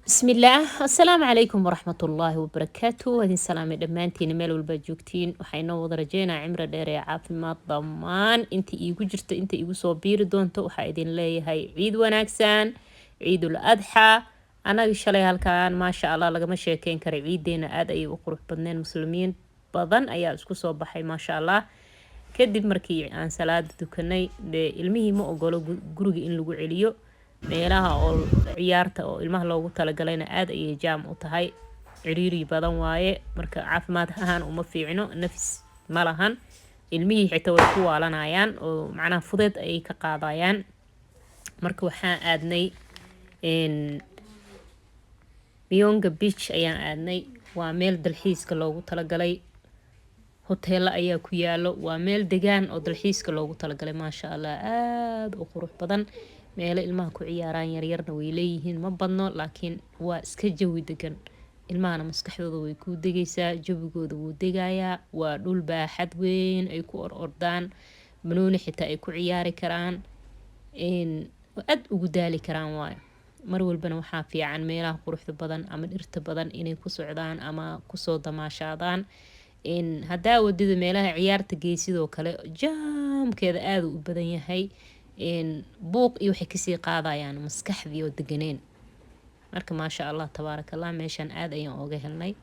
Bismillaah, assalaamu calaykum waraxmatullaahi wabarakaatu. Waa idin salaamay dhammaantiina meel walbaa joogtiin. Waxaa inoo wada rajeynaa cimri dheer ee caafimaad dhammaan inta iigu jirto, inta iigu soo biiri doonto. Waxaa idin leeyahay ciid wanaagsan, Ciidul Adxaa. Annaga shalay halkan, maasha Allah, lagama sheekeyn kara. Ciideena aada ayay u qurux badneen. Muslimiin badan ayaa isku soo baxay, maasha Allah. Kadib markii aan salaada dukanay, dee ilmihii ma ogolo guriga in lagu celiyo. Meelaha oo ciyaarta oo ilmaha loogu talagalayna aada ayay jam u tahay, ciriiri badan waaye. Marka caafimaad ahaan uma fiicno, nafis ma lahan. Ilmihii xitaa way ku waalanayaan oo macnaha fudeed ayay ka qaadayaan. Marka waxaan aadnay Miyonga Beach ayaan aadnay. Waa meel dalxiiska loogu talagalay, hoteelo ayaa ku yaalo. Waa meel degaan oo dalxiiska loogu talagalay, maasha Allah, aada u qurux badan. Meelo ilmaha ku ciyaaraan yaryarna way leeyihiin, ma badno, laakiin waa iska jawi degan. Ilmahana maskaxdooda way kuu degaysaa, jawigooda wuu degayaa. Waa dhul baaxad weyn ay ku or ordaan, banooni xitaa ay ku ciyaari karaan, aada ugu daali karaan. Waayo, mar walbana waxaa fiican meelaha quruxda badan ama dhirta badan inay ku socdaan ama kusoo damaashaadaan. Haddaa wadida meelaha ciyaarta gey, sidoo kale jamkeeda aada u badan yahay, buuq iyo waxay kasii qaadayaan maskaxdii oo deganeen. Marka maasha Allah, tabaaraka Allah, meeshaan aada ayaan ooga helnay.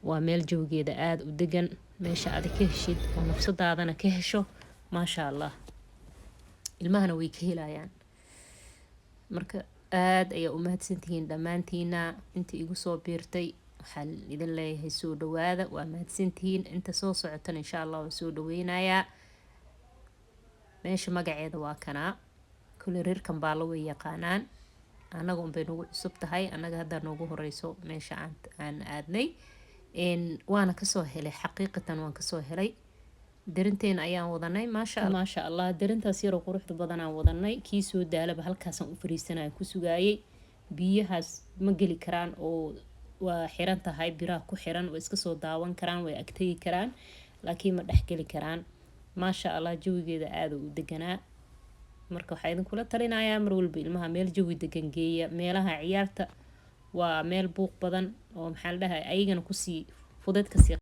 Waa meel jawigeeda aada u degan, meesha aad ka heshid oo nafsadaadana ka hesho, maasha Allah, ilmahana way ka helayaan. Marka aada ayaa u mahadsantihiin dhammaantiina inta igu soo biirtay. Waxaan idin leeyahay soo dhawaada, waa mahadsantihiin. Inta soo socotana, insha Allah, waa soo dhaweynayaa. Meesha magaceeda waa kanaa. Kule reer Kambaalo way yaqaanaan, annaga unbay nagu cusub tahay. Annaga haddaa noogu horeyso meesha aan aadnay, waana kasoo helay. Xaqiiqatan waan kasoo helay. Darinteena ayaan wadanay, maasha Allah. Darintaas yaroo quruxda badanaan wadanay. Kii soo daalaba halkaasaan u fariisanaya, ku sugaayay. Biyahaas ma geli karaan oo waa xiran tahay, biraha ku xiran. Way iska soo daawan karaan, way agtegi karaan, laakiin ma dhexgeli karaan. Maasha Allah, jawigeeda aada u deganaa. Marka waxaa idinkula talinayaa, mar walba ilmaha meel jawi degan geeya. Meelaha ciyaarta waa meel buuq badan oo, maxaa la dhahay, ayagana kusii fudeed kasii.